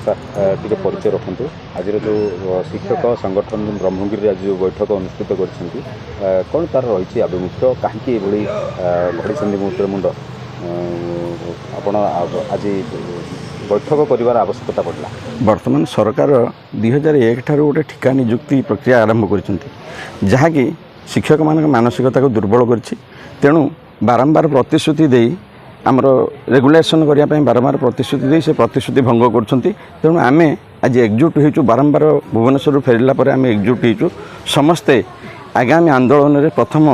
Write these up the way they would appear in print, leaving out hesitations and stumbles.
Sir, ଟିକେ ପରିଚୟ ରଖନ୍ତୁ। ଆଜିର ଯେଉଁ ଶିକ୍ଷକ ସଂଗଠନ ବ୍ରହ୍ମଗିରିରେ ଆଜି ଯେଉଁ ବୈଠକ ଅନୁଷ୍ଠିତ କରିଛନ୍ତି, କ'ଣ ତା'ର ରହିଛି ଆଭିମୁଖ୍ୟ? କାହିଁକି ଏଭଳି ଘଡ଼ିସନ୍ଧି ମୁହୂର୍ତ୍ତରେ ମୁଣ୍ଡ ଆପଣ ଆଜି ବୈଠକ କରିବାର ଆବଶ୍ୟକତା ପଡ଼ିଲା? ବର୍ତ୍ତମାନ ସରକାର 2001 ଠାରୁ ଗୋଟେ ଠିକା ନିଯୁକ୍ତି ପ୍ରକ୍ରିୟା ଆରମ୍ଭ କରିଛନ୍ତି, ଯାହାକି ଶିକ୍ଷକମାନଙ୍କ ମାନସିକତାକୁ ଦୁର୍ବଳ କରିଛି। ତେଣୁ ବାରମ୍ବାର ପ୍ରତିଶ୍ରୁତି ଦେଇ, ଆମର ରେଗୁଲେସନ୍ କରିବା ପାଇଁ ବାରମ୍ବାର ପ୍ରତିଶ୍ରୁତି ଦେଇ ସେ ପ୍ରତିଶ୍ରୁତି ଭଙ୍ଗ କରୁଛନ୍ତି। ତେଣୁ ଆମେ ଆଜି ଏକଜୁଟ ହେଇଛୁ। ବାରମ୍ବାର ଭୁବନେଶ୍ୱରରୁ ଫେରିଲା ପରେ ଆମେ ଏକଜୁଟ ହେଇଛୁ ସମସ୍ତେ। ଆଗାମୀ ଆନ୍ଦୋଳନରେ ପ୍ରଥମ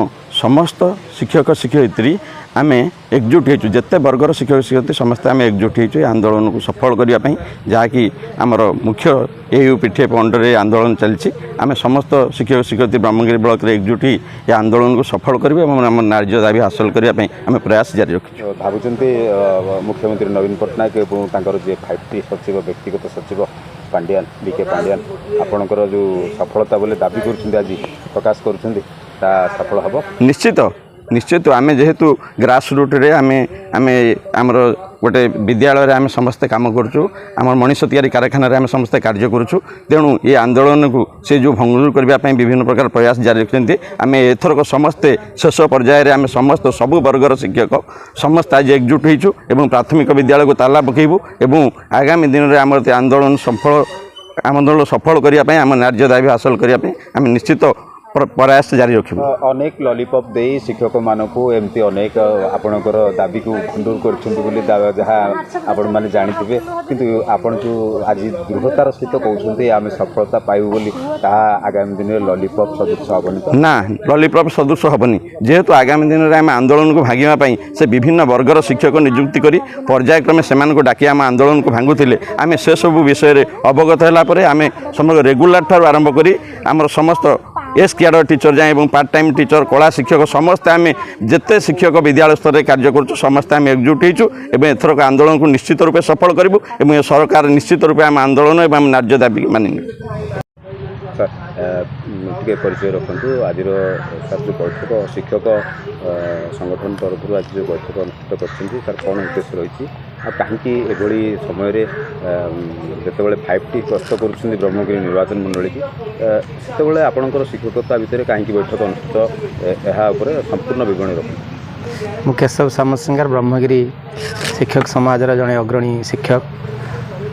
ସମସ୍ତ ଶିକ୍ଷକ ଶିକ୍ଷୟିତ୍ରୀ ଆମେ ଏକଜୁଟ ହେଇଛୁ। ଯେତେ ବର୍ଗର ଶିକ୍ଷକ ଶିକ୍ଷୟିତ୍ରୀ, ସମସ୍ତେ ଆମେ ଏକଜୁଟ ହେଇଛୁ ଏ ଆନ୍ଦୋଳନକୁ ସଫଳ କରିବା ପାଇଁ, ଯାହାକି ଆମର ମୁଖ୍ୟ ଏୟୁପିଟିଏଫ୍ ଅଣ୍ଡରରେ ଆନ୍ଦୋଳନ ଚାଲିଛି। ଆମେ ସମସ୍ତ ଶିକ୍ଷକ ଶିକ୍ଷୟିତ୍ରୀ ବ୍ରହ୍ମଗିରି ବ୍ଲକରେ ଏକଜୁଟ ହେଇ ଏ ଆନ୍ଦୋଳନକୁ ସଫଳ କରିବୁ ଏବଂ ଆମ ନ୍ୟାଯ୍ୟ ଦାବି ହାସଲ କରିବା ପାଇଁ ଆମେ ପ୍ରୟାସ ଜାରି ରଖିଛୁ। ଭାବୁଛନ୍ତି ମୁଖ୍ୟମନ୍ତ୍ରୀ ନବୀନ ପଟ୍ଟନାୟକ ଏବଂ ତାଙ୍କର ଯିଏ 5ଟି ସଚିବ, ବ୍ୟକ୍ତିଗତ ସଚିବ ପାଣ୍ଡିଆନ, ବି କେ ପାଣ୍ଡିଆନ, ଆପଣଙ୍କର ଯେଉଁ ସଫଳତା ବୋଲି ଦାବି କରୁଛନ୍ତି, ଆଜି ପ୍ରକାଶ କରୁଛନ୍ତି, ତା ସଫଳ ହେବ? ନିଶ୍ଚିତ, ନିଶ୍ଚିତ। ଆମେ ଯେହେତୁ ଗ୍ରାସ ରୁଟ୍ରେ ଆମେ ଆମର ଗୋଟେ ବିଦ୍ୟାଳୟରେ ଆମେ ସମସ୍ତେ କାମ କରୁଛୁ, ଆମର ମଣିଷ ତିଆରି କାରଖାନାରେ ଆମେ ସମସ୍ତେ କାର୍ଯ୍ୟ କରୁଛୁ। ତେଣୁ ଏ ଆନ୍ଦୋଳନକୁ ସେ ଯେଉଁ ଭଣ୍ଡୁର କରିବା ପାଇଁ ବିଭିନ୍ନ ପ୍ରକାର ପ୍ରୟାସ ଜାରି ରଖିଛନ୍ତି, ଆମେ ଏଥରକ ସମସ୍ତେ ଶେଷ ପର୍ଯ୍ୟାୟରେ ଆମେ ସମସ୍ତ ସବୁ ବର୍ଗର ଶିକ୍ଷକ ସମସ୍ତେ ଆଜି ଏକଜୁଟ ହେଇଛୁ ଏବଂ ପ୍ରାଥମିକ ବିଦ୍ୟାଳୟକୁ ତାଲା ପକାଇବୁ ଏବଂ ଆଗାମୀ ଦିନରେ ଆମର ଆନ୍ଦୋଳନ ସଫଳ କରିବା ପାଇଁ, ଆମ ନ୍ୟାଯ୍ୟ ଦାବି ହାସଲ କରିବା ପାଇଁ ଆମେ ନିଶ୍ଚିତ ପ୍ରୟାସ ଜାରି ରଖିବୁ। ଅନେକ ଲଲିପପ୍ ଦେଇ ଶିକ୍ଷକମାନଙ୍କୁ ଏମିତି ଅନେକ ଆପଣଙ୍କର ଦାବିକୁ ଭଣ୍ଡୁର କରିଛନ୍ତି ବୋଲି ଯାହା ଆପଣମାନେ ଜାଣିଥିବେ। କିନ୍ତୁ ଆପଣ ଯେଉଁ ଆଜି ଦୃଢ଼ତାର ସହିତ କହୁଛନ୍ତି ଆମେ ସଫଳତା ପାଇବୁ ବୋଲି, ତାହା ଆଗାମୀ ଦିନରେ ଲଲିପପ୍ ସଦୃଶ ହେବନି ତ? ନା, ଲଲିପପ୍ ସଦୃଶ ହେବନି। ଯେହେତୁ ଆଗାମୀ ଦିନରେ ଆମେ ଆନ୍ଦୋଳନକୁ ଭାଙ୍ଗିବା ପାଇଁ ସେ ବିଭିନ୍ନ ବର୍ଗର ଶିକ୍ଷକ ନିଯୁକ୍ତି କରି ପର୍ଯ୍ୟାୟକ୍ରମେ ସେମାନଙ୍କୁ ଡାକି ଆମ ଆନ୍ଦୋଳନକୁ ଭାଙ୍ଗୁଥିଲେ, ଆମେ ସେସବୁ ବିଷୟରେ ଅବଗତ ହେଲା ପରେ ଆମେ ସମଗ୍ର ରେଗୁଲାର ଠାରୁ ଆରମ୍ଭ କରି ଆମର ସମସ୍ତ ଏସ୍ କ୍ୟାଡର ଟିଚର ଯାଏଁ ଏବଂ ପାର୍ଟ ଟାଇମ୍ ଟିଚର, କଳା ଶିକ୍ଷକ, ସମସ୍ତେ ଆମେ ଯେତେ ଶିକ୍ଷକ ବିଦ୍ୟାଳୟ ସ୍ତରରେ କାର୍ଯ୍ୟ କରୁଛୁ, ସମସ୍ତେ ଆମେ ଏକଜୁଟ ହେଇଛୁ ଏବଂ ଏଥରକ ଆନ୍ଦୋଳନକୁ ନିଶ୍ଚିତ ରୂପେ ସଫଳ କରିବୁ ଏବଂ ଏ ସରକାର ନିଶ୍ଚିତ ରୂପେ ଆମ ଆନ୍ଦୋଳନ ଏବଂ ଆମ ନ୍ୟାଯ୍ୟ ଦାବି ମାନି ନେବେ। ସାର୍, ଟିକେ ପରିଚୟ ରଖନ୍ତୁ। ଆଜିର ସାର୍ ଯେଉଁ ବୈଠକ ଶିକ୍ଷକ ସଂଗଠନ ତରଫରୁ ଆଜି ଯେଉଁ ବୈଠକ ଅନୁଷ୍ଠିତ କରିଛନ୍ତି ସାର୍, କ'ଣ ଉଦ୍ଦେଶ୍ୟ ରହିଛି ଆଉ କାହିଁକି ଏଭଳି ସମୟରେ ଯେତେବେଳେ 5ଟି ଗସ୍ତ କରୁଛନ୍ତି ବ୍ରହ୍ମଗିରି ନିର୍ବାଚନ ମଣ୍ଡଳୀକି, ସେତେବେଳେ ଆପଣଙ୍କର ଶିକ୍ଷକତା ଭିତରେ କାହିଁକି ବୈଠକ ଅନୁଷ୍ଠିତ, ଏହା ଉପରେ ସମ୍ପୂର୍ଣ୍ଣ ବିବରଣୀ ରଖନ୍ତୁ। ମୁଁ କେଶବ ସାମନ୍ତସିଂହାର, ବ୍ରହ୍ମଗିରି ଶିକ୍ଷକ ସମାଜର ଜଣେ ଅଗ୍ରଣୀ ଶିକ୍ଷକ।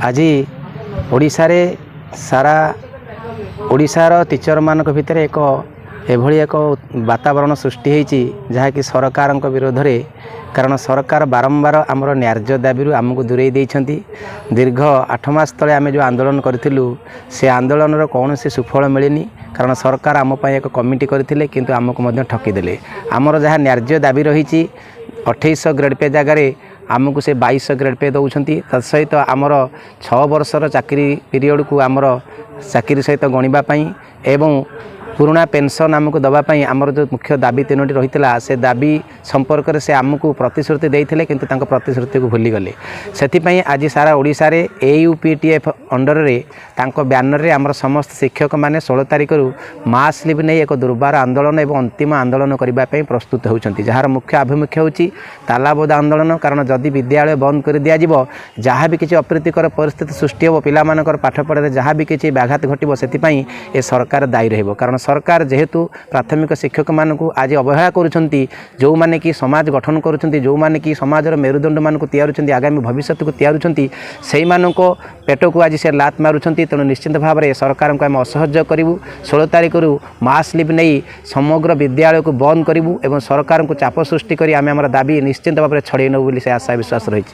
ଆଜି ଓଡ଼ିଶାରେ ସାରା ଓଡ଼ିଶାର ଟିଚରମାନଙ୍କ ଭିତରେ ଏକ ଏଭଳି ଏକ ବାତାବରଣ ସୃଷ୍ଟି ହେଇଛି, ଯାହାକି ସରକାରଙ୍କ ବିରୋଧରେ। କାରଣ ସରକାର ବାରମ୍ବାର ଆମର ନ୍ୟାଯ୍ୟ ଦାବିରୁ ଆମକୁ ଦୂରେଇ ଦେଇଛନ୍ତି। ଦୀର୍ଘ 8 ମାସ ତଳେ ଆମେ ଯେଉଁ ଆନ୍ଦୋଳନ କରିଥିଲୁ, ସେ ଆନ୍ଦୋଳନର କୌଣସି ସୁଫଳ ମିଳିନି। କାରଣ ସରକାର ଆମ ପାଇଁ ଏକ କମିଟି କରିଥିଲେ, କିନ୍ତୁ ଆମକୁ ମଧ୍ୟ ଠକିଦେଲେ। ଆମର ଯାହା ନ୍ୟାଯ୍ୟ ଦାବି ରହିଛି, 2800 ଗ୍ରେଡ଼୍ ପେ ଜାଗାରେ ଆମକୁ ସେ 2200 ଗ୍ରେଡ଼୍ ପେ ଦେଉଛନ୍ତି। ତା ସହିତ ଆମର 6 ବର୍ଷର ଚାକିରି ପିରିୟଡ଼କୁ ଆମର ଚାକିରି ସହିତ ଗଣିବା ପାଇଁ ଏବଂ ପୁରୁଣା ପେନ୍ସନ୍ ଆମକୁ ଦେବା ପାଇଁ ଆମର ଯେଉଁ ମୁଖ୍ୟ ଦାବି ତିନୋଟି ରହିଥିଲା, ସେ ଦାବି ସମ୍ପର୍କରେ ସେ ଆମକୁ ପ୍ରତିଶ୍ରୁତି ଦେଇଥିଲେ, କିନ୍ତୁ ତାଙ୍କ ପ୍ରତିଶ୍ରୁତିକୁ ଭୁଲିଗଲେ। ସେଥିପାଇଁ ଆଜି ସାରା ଓଡ଼ିଶାରେ ଏୟୁପିଟିଏଫ୍ ଅଣ୍ଡରରେ, ତାଙ୍କ ବ୍ୟାନରରେ ଆମର ସମସ୍ତ ଶିକ୍ଷକମାନେ 16 ତାରିଖରୁ ମାସ୍ ଲିଭ୍ ନେଇ ଏକ ଦୁର୍ବାର ଆନ୍ଦୋଳନ ଏବଂ ଅନ୍ତିମ ଆନ୍ଦୋଳନ କରିବା ପାଇଁ ପ୍ରସ୍ତୁତ ହେଉଛନ୍ତି, ଯାହାର ମୁଖ୍ୟ ଆଭିମୁଖ୍ୟ ହେଉଛି ତାଲାବନ୍ଦ ଆନ୍ଦୋଳନ। କାରଣ ଯଦି ବିଦ୍ୟାଳୟ ବନ୍ଦ କରି ଦିଆଯିବ, ଯାହା ବି କିଛି ଅପ୍ରୀତିକର ପରିସ୍ଥିତି ସୃଷ୍ଟି ହେବ, ପିଲାମାନଙ୍କର ପାଠପଢ଼ାରେ ଯାହା ବି କିଛି ବ୍ୟାଘାତ ଘଟିବ, ସେଥିପାଇଁ ଏ ସରକାର ଦାୟୀ ରହିବ। କାରଣ ସରକାର ଯେହେତୁ ପ୍ରାଥମିକ ଶିକ୍ଷକମାନଙ୍କୁ ଆଜି ଅବହେଳା କରୁଛନ୍ତି, ଯେଉଁମାନେ କି ସମାଜ ଗଠନ କରୁଛନ୍ତି, ଯେଉଁମାନେ କି ସମାଜର ମେରୁଦଣ୍ଡମାନଙ୍କୁ ତିଆରୁଛନ୍ତି, ଆଗାମୀ ଭବିଷ୍ୟତକୁ ତିଆରୁଛନ୍ତି, ସେଇମାନଙ୍କ ପେଟକୁ ଆଜି ସେ ଲାତ ମାରୁଛନ୍ତି। ତେଣୁ ନିଶ୍ଚିତ ଭାବରେ ସରକାରଙ୍କୁ ଆମେ ଅସହଯୋଗ କରିବୁ। 16 ତାରିଖରୁ ମାସ୍ ଲିଭ୍ ନେଇ ସମଗ୍ର ବିଦ୍ୟାଳୟକୁ ବନ୍ଦ କରିବୁ ଏବଂ ସରକାରଙ୍କୁ ଚାପ ସୃଷ୍ଟି କରି ଆମେ ଆମର ଦାବି ନିଶ୍ଚିତ ଭାବରେ ଛଡ଼େଇ ନେବୁ ବୋଲି ସେ ଆଶା ବିଶ୍ୱାସ ରହିଛି।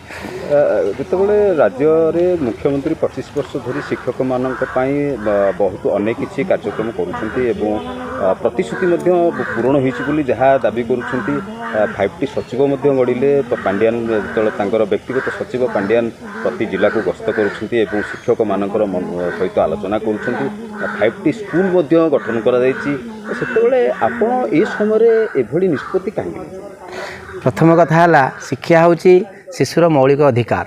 ଯେତେବେଳେ ରାଜ୍ୟରେ ମୁଖ୍ୟମନ୍ତ୍ରୀ 25 ବର୍ଷ ଧରି ଶିକ୍ଷକମାନଙ୍କ ପାଇଁ ବହୁତ ଅନେକ କିଛି କାର୍ଯ୍ୟକ୍ରମ କରୁଛନ୍ତି ଏବଂ ପ୍ରତିଶ୍ରୁତି ମଧ୍ୟ ପୂରଣ ହୋଇଛି ବୋଲି ଯାହା ଦାବି କରୁଛନ୍ତି, 5ଟି ସଚିବ ମଧ୍ୟ ଗଢ଼ିଲେ ପାଣ୍ଡିଆନ, ଯେତେବେଳେ ତାଙ୍କର ବ୍ୟକ୍ତିଗତ ସଚିବ ପାଣ୍ଡିଆନ ପ୍ରତି ଜିଲ୍ଲାକୁ ଗସ୍ତ କରୁଛନ୍ତି ଏବଂ ଶିକ୍ଷକମାନଙ୍କର ସହିତ ଆଲୋଚନା କରୁଛନ୍ତି, 5ଟି ସ୍କୁଲ ମଧ୍ୟ ଗଠନ କରାଯାଇଛି, ସେତେବେଳେ ଆପଣ ଏ ସମୟରେ ଏଭଳି ନିଷ୍ପତ୍ତି କାହିଁକି ନେଉଛନ୍ତି? ପ୍ରଥମ କଥା ହେଲା, ଶିକ୍ଷା ହେଉଛି ଶିଶୁର ମୌଳିକ ଅଧିକାର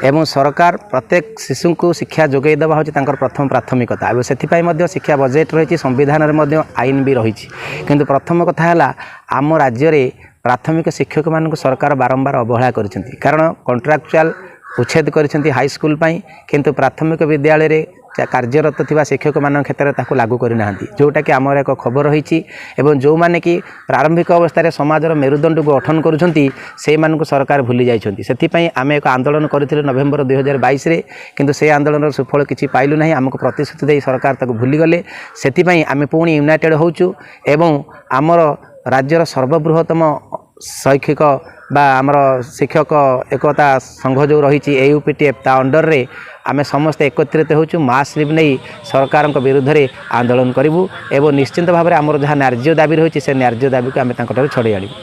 ଏବଂ ସରକାର ପ୍ରତ୍ୟେକ ଶିଶୁଙ୍କୁ ଶିକ୍ଷା ଯୋଗାଇ ଦେବା ହେଉଛି ତାଙ୍କର ପ୍ରଥମ ପ୍ରାଥମିକତା ଏବଂ ସେଥିପାଇଁ ମଧ୍ୟ ଶିକ୍ଷା ବଜେଟ୍ ରହିଛି, ସମ୍ବିଧାନରେ ମଧ୍ୟ ଆଇନ ବି ରହିଛି। କିନ୍ତୁ ପ୍ରଥମ କଥା ହେଲା, ଆମ ରାଜ୍ୟରେ ପ୍ରାଥମିକ ଶିକ୍ଷକମାନଙ୍କୁ ସରକାର ବାରମ୍ବାର ଅବହେଳା କରିଛନ୍ତି। କାରଣ କଣ୍ଟ୍ରାକ୍ଚୁଆଲ ଉଚ୍ଛେଦ କରିଛନ୍ତି ହାଇସ୍କୁଲ ପାଇଁ, କିନ୍ତୁ ପ୍ରାଥମିକ ବିଦ୍ୟାଳୟରେ କାର୍ଯ୍ୟରତ ଥିବା ଶିକ୍ଷକମାନଙ୍କ କ୍ଷେତ୍ରରେ ତାକୁ ଲାଗୁ କରିନାହାନ୍ତି, ଯେଉଁଟାକି ଆମର ଏକ ଖବର ରହିଛି। ଏବଂ ଯେଉଁମାନେ କି ପ୍ରାରମ୍ଭିକ ଅବସ୍ଥାରେ ସମାଜର ମେରୁଦଣ୍ଡକୁ ଗଠନ କରୁଛନ୍ତି, ସେଇମାନଙ୍କୁ ସରକାର ଭୁଲି ଯାଇଛନ୍ତି। ସେଥିପାଇଁ ଆମେ ଏକ ଆନ୍ଦୋଳନ କରିଥିଲୁ ନଭେମ୍ବର 2022ରେ, କିନ୍ତୁ ସେ ଆନ୍ଦୋଳନର ସୁଫଳ କିଛି ପାଇଲୁ ନାହିଁ। ଆମକୁ ପ୍ରତିଶ୍ରୁତି ଦେଇ ସରକାର ତାକୁ ଭୁଲିଗଲେ। ସେଥିପାଇଁ ଆମେ ପୁଣି ୟୁନାଇଟେଡ଼ ହେଉଛୁ ଏବଂ ଆମର ରାଜ୍ୟର ସର୍ବବୃହତ୍ତମ ଶୈକ୍ଷିକ ବା ଆମର ଶିକ୍ଷକ ଏକତା ସଂଘ ଯେଉଁ ରହିଛି AUPTF, ତା ଅଣ୍ଡରରେ ଆମେ ସମସ୍ତେ ଏକତ୍ରିତ ହେଉଛୁ। ମାସ୍ ଲିଭ୍ ନେଇ ସରକାରଙ୍କ ବିରୁଦ୍ଧରେ ଆନ୍ଦୋଳନ କରିବୁ ଏବଂ ନିଶ୍ଚିନ୍ତ ଭାବରେ ଆମର ଯାହା ନ୍ୟାର୍ଯ୍ୟ ଦାବି ରହିଛି, ସେ ନ୍ୟାର୍ଯ୍ୟ ଦାବିକୁ ଆମେ ତାଙ୍କଠାରୁ ଛଡ଼େଇ ଆଣିବୁ।